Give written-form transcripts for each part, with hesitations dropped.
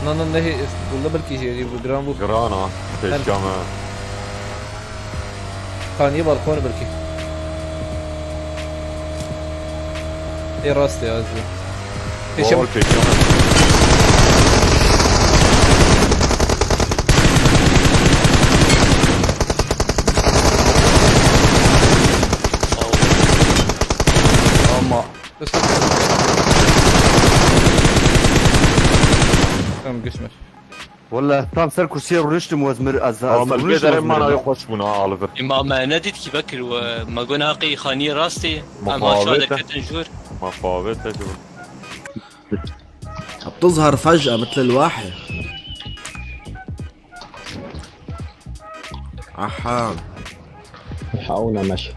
Na na ne والله belki jê giran bû. Giran a pêşiya me. Xaniyê balkon belki. Ê rast e ez. Pêşiya Bol pêşiya me. Ama بس Tamam geçmez. والله tam ser kursiye rûniştim û ez mir ez ez Ama rûniştim derê ez mana mirim. xweş bûna aliver. ما ما نديت كي بكر وما قلنا هاقي خاني راستي ما مفاوضة. شو كتنجور Mafavê te ji بتظهر فجأة مثل الوحي. احا الحقونا مشي.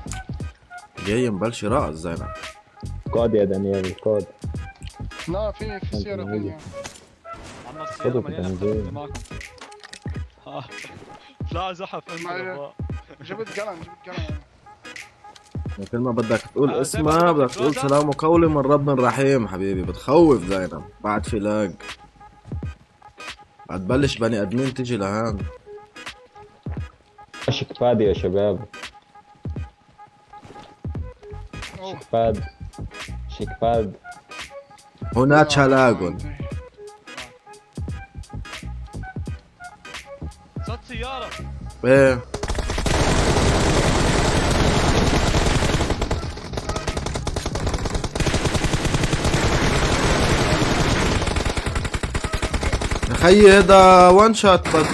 جاي مبلش رقص زينب. قاد يا دانيال قاد. لا في سيارة ثانية. عنا خذوا السيارة مليانة بنزين. معكم. لا زحف انت جبت قلم جبت قلم. كل ما بدك تقول آه، اسمها زينب بدك تقول جوزها؟ سلام وقولي من رب رحيم حبيبي. بتخوف زينب. بعد في لاج بعد بلش بني ادمين تجي لهان. شيك باد يا شباب. أوه. شيك باد شيك باد. هنا تشالاغون. صوت سيارة. ايه يا خيي هذا وان شوت بس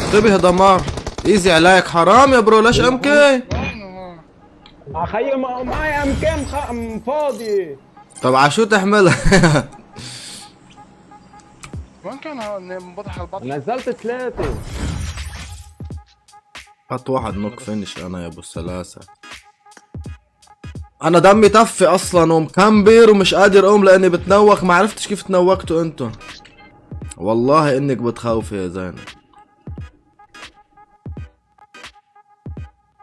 انتبه دمار ايزي عليك. حرام يا برو. ليش ام كي؟ اخي معي ام كام فاضي. طب عشو تحملها؟ وين كان هذا انبطح البطح؟ نزلت 3. حط واحد نوك فينش. انا يا ابو السلاسة انا دمي طفي اصلا ومكمبر ومش قادر اقوم لاني بتنوخ. ما عرفتش كيف تنوختوا انتو. والله انك بتخوفي يا زينب.